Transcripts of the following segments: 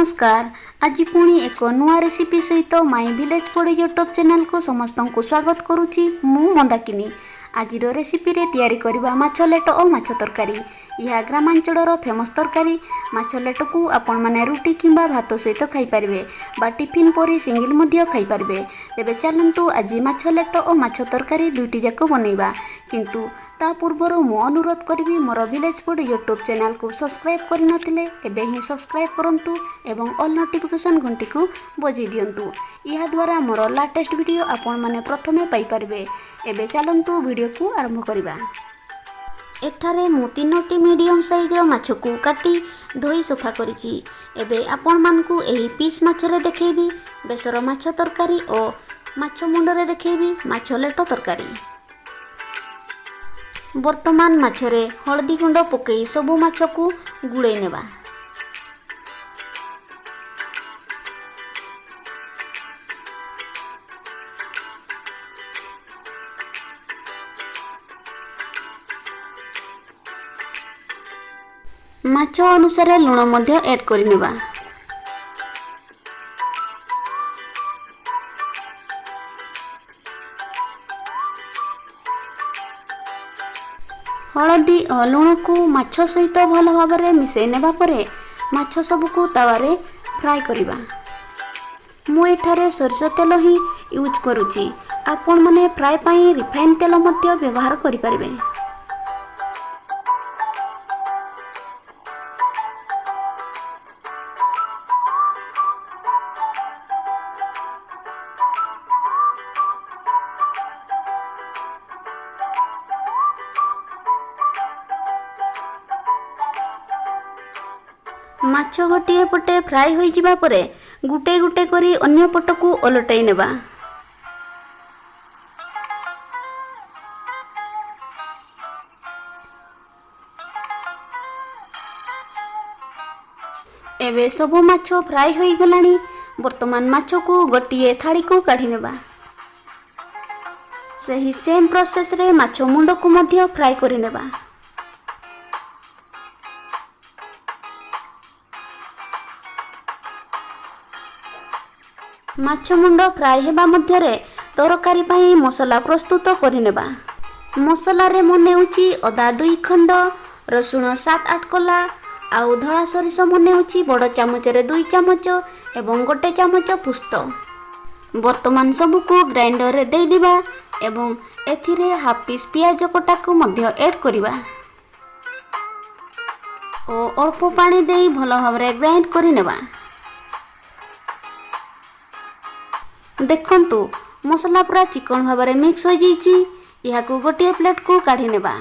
ନମସ୍କାର। ଆଜି ପୁଣି ଏକ ନୂଆ ରେସିପି ସହିତ ମାଇ ଭିଲେଜ୍ ଫୁଡ୍ ୟୁଟ୍ୟୁବ୍ ଚ୍ୟାନେଲକୁ ସମସ୍ତଙ୍କୁ ସ୍ୱାଗତ କରୁଛି ମୁଁ ମନ୍ଦାକିନୀ। ଆଜିର ରେସିପିରେ ତିଆରି କରିବା ମାଛ ଲେଟ ଓ ମାଛ ତରକାରୀ। ଏହା ଗ୍ରାମାଞ୍ଚଳର ଫେମସ୍ ତରକାରୀ। ମାଛ ଲେଟକୁ ଆପଣମାନେ ରୁଟି କିମ୍ବା ଭାତ ସହିତ ଖାଇପାରିବେ ବା ଟିଫିନ୍ ପରି ସିଙ୍ଗିଲ୍ ମଧ୍ୟ ଖାଇପାରିବେ। ତେବେ ଚାଲନ୍ତୁ, ଆଜି ମାଛ ଲେଟ ଓ ମାଛ ତରକାରୀ ଦୁଇଟି ଯାକ ବନେଇବା। କିନ୍ତୁ ତା ପୂର୍ବରୁ ମୁଁ ଅନୁରୋଧ କରିବି, ମୋର ଭିଲେଜ୍ ଫୁଡ୍ ୟୁଟ୍ୟୁବ୍ ଚ୍ୟାନେଲକୁ ସବସ୍କ୍ରାଇବ୍ କରିନଥିଲେ ଏବେ ହିଁ ସବସ୍କ୍ରାଇବ୍ କରନ୍ତୁ ଏବଂ ଅଲ୍ ନୋଟିଫିକେସନ୍ ଘଣ୍ଟିକୁ ବଜାଇ ଦିଅନ୍ତୁ। ଏହାଦ୍ୱାରା ମୋର ଲାଟେଷ୍ଟ ଭିଡ଼ିଓ ଆପଣମାନେ ପ୍ରଥମେ ପାଇପାରିବେ। ଏବେ ଚାଲନ୍ତୁ, ଭିଡ଼ିଓକୁ ଆରମ୍ଭ କରିବା। ଏଠାରେ ମୁଁ ତିନୋଟି ମିଡ଼ିୟମ୍ ସାଇଜ୍ର ମାଛକୁ କାଟି ଧୋଇ ସଫା କରିଛି। ଏବେ ଆପଣମାନଙ୍କୁ ଏହି ପିସ୍ ମାଛରେ ଦେଖେଇବି ବେସର ମାଛ ତରକାରୀ ଓ ମାଛ ମୁଣ୍ଡରେ ଦେଖେଇବି ମାଛ ଲେଟ ତରକାରୀ। ବର୍ତ୍ତମାନ ମାଛରେ ହଳଦୀ ଗୁଣ୍ଡ ପକାଇ ସବୁ ମାଛକୁ ଗୁଳେଇ ନେବା। ମାଛ ଅନୁସାରେ ଲୁଣ ମଧ୍ୟ ଆଡ଼୍ କରିନେବା। ହଳଦୀ ଓ ଲୁଣକୁ ମାଛ ସହିତ ଭଲ ଭାବରେ ମିଶାଇ ନେବା ପରେ ମାଛ ସବୁକୁ ତାୱାରେ ଫ୍ରାଏ କରିବା। ମୁଁ ଏଠାରେ ସୋରିଷ ତେଲ ହିଁ ୟୁଜ୍ କରୁଛି। ଆପଣମାନେ ଫ୍ରାଏ ପାଇଁ ରିଫାଇନ୍ ତେଲ ମଧ୍ୟ ବ୍ୟବହାର କରିପାରିବେ। ମାଛ ଗୋଟିଏ ପଟେ ଫ୍ରାଏ ହୋଇଯିବା ପରେ ଗୋଟେ ଗୋଟେ କରି ଅନ୍ୟ ପଟକୁ ଓଲଟାଇ ନେବା। ଏବେ ସବୁ ମାଛ ଫ୍ରାଏ ହୋଇଗଲାଣି। ବର୍ତ୍ତମାନ ମାଛକୁ ଗୋଟିଏ ଥାଳିକୁ କାଢ଼ି ନେବା। ସେହି ସେମ୍ ପ୍ରୋସେସ୍ରେ ମାଛ ମୁଣ୍ଡକୁ ମଧ୍ୟ ଫ୍ରାଏ କରିନେବା। ମାଛ ମୁଣ୍ଡ ଫ୍ରାଏ ହେବା ମଧ୍ୟରେ ତରକାରୀ ପାଇଁ ମସଲା ପ୍ରସ୍ତୁତ କରିନେବା। ମସଲାରେ ମୁଁ ନେଉଛି ଅଦା ଦୁଇ ଖଣ୍ଡ, ରସୁଣ 7-8 କୋଲା ଆଉ ଧଳା ସୋରିଷ ମୁଁ ନେଉଛି ବଡ଼ ଚାମଚରେ 2 ଚାମଚ ଏବଂ 1 ଚାମଚ ପୋସ୍ତ। ବର୍ତ୍ତମାନ ସବୁକୁ ଗ୍ରାଇଣ୍ଡରରେ ଦେଇଦେବା ଏବଂ ଏଥିରେ ହାଫ୍ ପିସ୍ ପିଆଜ କଟାକୁ ମଧ୍ୟ ଆଡ଼୍ କରିବା ଓ ଅଳ୍ପ ପାଣି ଦେଇ ଭଲ ଭାବରେ ଗ୍ରାଇଣ୍ଡ କରିନେବା। ଦେଖନ୍ତୁ, ମସଲା ପୁରା ଚିକଣ ଭାବରେ ମିକ୍ସ ହୋଇଯାଇଛି। ଏହାକୁ ଗୋଟିଏ ପ୍ଲେଟ୍କୁ କାଢ଼ି ନେବା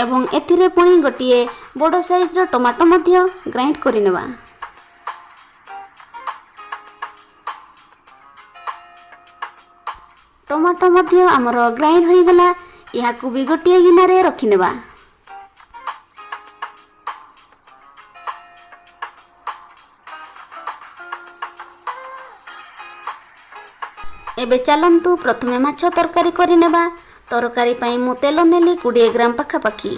ଏବଂ ଏଥିରେ ପୁଣି ଗୋଟିଏ ବଡ଼ ସାଇଜ୍ର ଟମାଟୋ ମଧ୍ୟ ଗ୍ରାଇଣ୍ଡ କରିନେବା। ଟମାଟୋ ମଧ୍ୟ ଆମର ଗ୍ରାଇଣ୍ଡ ହୋଇଗଲା। ଏହାକୁ ବି ଗୋଟିଏ ଗିନାରେ ରଖିନେବା। ଏବେ ଚାଲନ୍ତୁ, ପ୍ରଥମେ ମାଛ ତରକାରୀ କରିନେବା। ତରକାରୀ ପାଇଁ ମୁଁ ତେଲ ନେଲି 20 ଗ୍ରାମ ପାଖାପାଖି।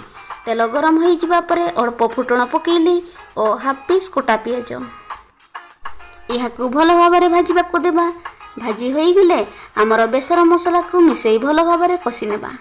ତେଲ ଗରମ ହୋଇଯିବା ପରେ ଅଳ୍ପ ଫୁଟଣ ପକାଇଲି ଓ ହାଫ୍ ପିସ୍ କଟା ପିଆଜ। ଏହାକୁ ଭଲ ଭାବରେ ଭାଜିବାକୁ ଦେବା। ଭାଜି ହୋଇଗଲେ ଆମର ବେସର ମସଲାକୁ ମିଶାଇ ଭଲ ଭାବରେ କଷି ନେବା।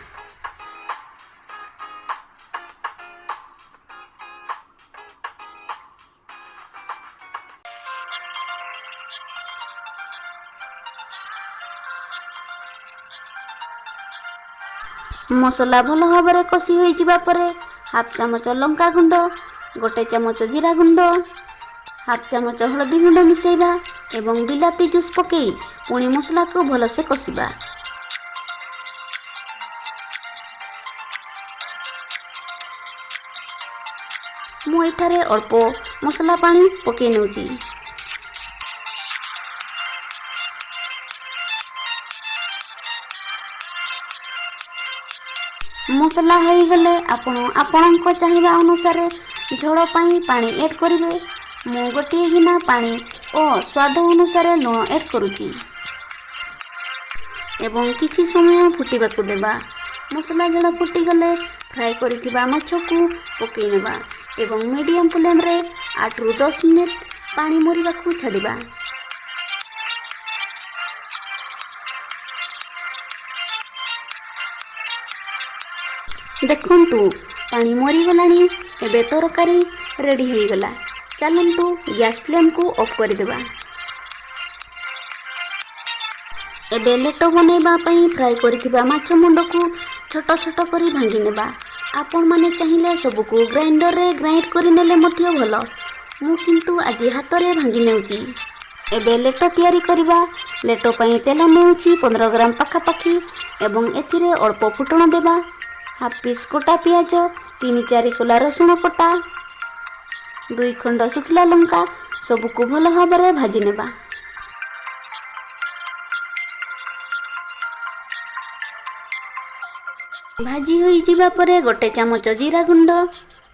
ମସଲା ଭଲ ଭାବରେ କଷି ହୋଇଯିବା ପରେ ହାଫ୍ ଚାମଚ ଲଙ୍କା ଗୁଣ୍ଡ, 1 ଚାମଚ ଜିରା ଗୁଣ୍ଡ, ହାଫ୍ ଚାମଚ ହଳଦୀ ଗୁଣ୍ଡ ମିଶାଇବା ଏବଂ ବିଲାତି ଜୁସ୍ ପକାଇ ପୁଣି ମସଲାକୁ ଭଲସେ କଷିବା। ମୁଁ ଏଠାରେ ଅଳ୍ପ ମସଲା ପାଣି ପକାଇ ନେଉଛି। ମସଲା ହୋଇଗଲେ ଆପଣ ଆପଣଙ୍କ ଚାହିଦା ଅନୁସାରେ ଝୋଳ ପାଇଁ ପାଣି ଆଡ଼୍ କରିବେ। ମୁଁ ଗୋଟିଏ ଗିନା ପାଣି ଓ ସ୍ୱାଦ ଅନୁସାରେ ଲୁଣ ଆଡ଼୍ କରୁଛି ଏବଂ କିଛି ସମୟ ଫୁଟିବାକୁ ଦେବା। ମସଲା ଝୋଳ ଫୁଟିଗଲେ ଫ୍ରାଏ କରିଥିବା ମାଛକୁ ପକାଇ ନେବା ଏବଂ ମିଡ଼ିୟମ୍ ଫ୍ଲେମ୍ରେ 8ରୁ 10 ମିନିଟ୍ ପାଣି ମରିବାକୁ ଛାଡ଼ିବା। ଦେଖନ୍ତୁ, ପାଣି ମରିଗଲାଣି। ଏବେ ତରକାରୀ ରେଡ଼ି ହୋଇଗଲା। ଚାଲନ୍ତୁ, ଗ୍ୟାସ୍ ଫ୍ଲେମ୍କୁ ଅଫ୍ କରିଦେବା। ଏବେ ଲେଟ ବନେଇବା ପାଇଁ ଫ୍ରାଏ କରିଥିବା ମାଛ ମୁଣ୍ଡକୁ ଛୋଟ ଛୋଟ କରି ଭାଙ୍ଗି ନେବା। ଆପଣମାନେ ଚାହିଁଲେ ସବୁକୁ ଗ୍ରାଇଣ୍ଡରରେ ଗ୍ରାଇଣ୍ଡ କରିନେଲେ ମଧ୍ୟ ଭଲ। ମୁଁ କିନ୍ତୁ ଆଜି ହାତରେ ଭାଙ୍ଗି ନେଉଛି। ଏବେ ଲେଟ ତିଆରି କରିବା। ଲେଟ ପାଇଁ ତେଲ ନେଉଛି 15 ଗ୍ରାମ ପାଖାପାଖି ଏବଂ ଏଥିରେ ଅଳ୍ପ ଫୁଟଣ ଦେବା। ହାଫ୍ ପିସ୍ କଟା ପିଆଜ, 3-4 କୋଲା ରସୁଣ କଟା, 2 ଖଣ୍ଡ ଶୁଖିଲା ଲଙ୍କା, ସବୁକୁ ଭଲ ଭାବରେ ଭାଜି ନେବା। ଭାଜି ହୋଇଯିବା ପରେ 1 ଚାମଚ ଜିରା ଗୁଣ୍ଡ,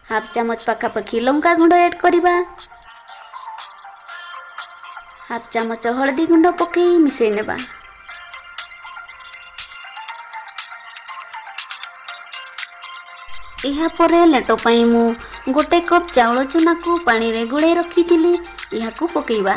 ହାଫ୍ ଚାମଚ ପାଖାପାଖି ଲଙ୍କା ଗୁଣ୍ଡ ଆଡ଼୍ କରିବା। ହାଫ୍ ଚାମଚ ହଳଦୀ ଗୁଣ୍ଡ ପକାଇ ମିଶାଇ ନେବା। ଏହାପରେ ଲେଟ ପାଇଁ ମୁଁ 1 କପ୍ ଚାଉଳ ଚୁନାକୁ ପାଣିରେ ଗୋଳାଇ ରଖିଥିଲି, ଏହାକୁ ପକାଇବା।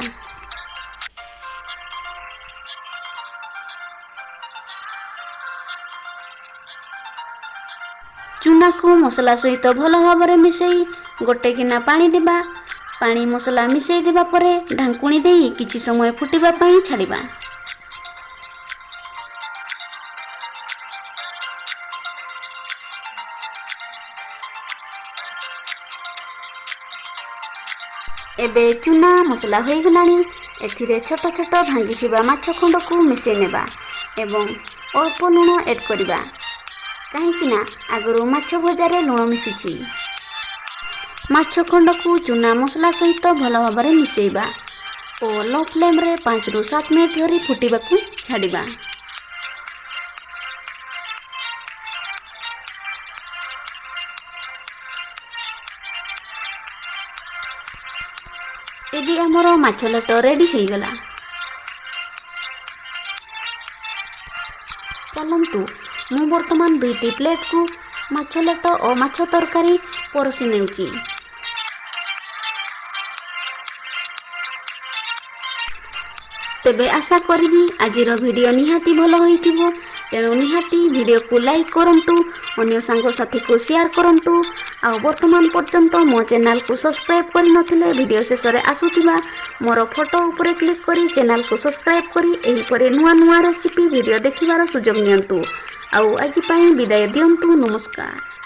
ଚୁନାକୁ ମସଲା ସହିତ ଭଲ ଭାବରେ ମିଶାଇ 1 ଗିନା ପାଣି ଦେବା। ପାଣି ମସଲା ମିଶାଇ ଦେବା ପରେ ଢାଙ୍କୁଣୀ ଦେଇ କିଛି ସମୟ ଫୁଟିବା ପାଇଁ ଛାଡ଼ିବା। ଏବେ ଚୁନା ମସଲା ହୋଇଗଲାଣି। ଏଥିରେ ଛୋଟ ଛୋଟ ଭାଙ୍ଗିଥିବା ମାଛ ଖଣ୍ଡକୁ ମିଶାଇ ନେବା ଏବଂ ଅଳ୍ପ ଲୁଣ ଆଡ଼୍ କରିବା, କାହିଁକି ନା ଆଗରୁ ମାଛ ଭଜାରେ ଲୁଣ ମିଶିଛି। ମାଛ ଖଣ୍ଡକୁ ଚୁନା ମସଲା ସହିତ ଭଲ ଭାବରେ ମିଶାଇବା ଓ ଲୋ ଫ୍ଲେମ୍ରେ 5ରୁ 7 ମିନିଟ୍ ଧରି ଫୁଟିବାକୁ ଛାଡ଼ିବା। ଏବେ ଆମର ମାଛ ଲେଟ ରେଡ଼ି ହେଇଗଲା। ଚାଲନ୍ତୁ, ମୁଁ ବର୍ତ୍ତମାନ ଦୁଇଟି ପ୍ଲେଟ୍କୁ ମାଛ ଲେଟ ଓ ମାଛ ତରକାରୀ ପରସି ନେଉଛି। ତେବେ ଆଶା କରିବି ଆଜିର ଭିଡ଼ିଓ ନିହାତି ଭଲ ହୋଇଥିବ। ତେଣୁ ନିହାତି ଭିଡ଼ିଓକୁ ଲାଇକ୍ କରନ୍ତୁ, ଅନ୍ୟ ସାଙ୍ଗସାଥିକୁ ସେୟାର କରନ୍ତୁ। ଆଉ ବର୍ତ୍ତମାନ ପର୍ଯ୍ୟନ୍ତ ମୋ ଚ୍ୟାନେଲକୁ ସବସ୍କ୍ରାଇବ୍ କରିନଥିଲେ ଭିଡ଼ିଓ ଶେଷରେ ଆସୁଥିବା ମୋର ଫଟୋ ଉପରେ କ୍ଲିକ୍ କରି ଚ୍ୟାନେଲକୁ ସବସ୍କ୍ରାଇବ୍ କରି ଏହିପରି ନୂଆ ନୂଆ ରେସିପି ଭିଡ଼ିଓ ଦେଖିବାର ସୁଯୋଗ ନିଅନ୍ତୁ। ଆଉ ଆଜି ପାଇଁ ବିଦାୟ ଦିଅନ୍ତୁ। ନମସ୍କାର।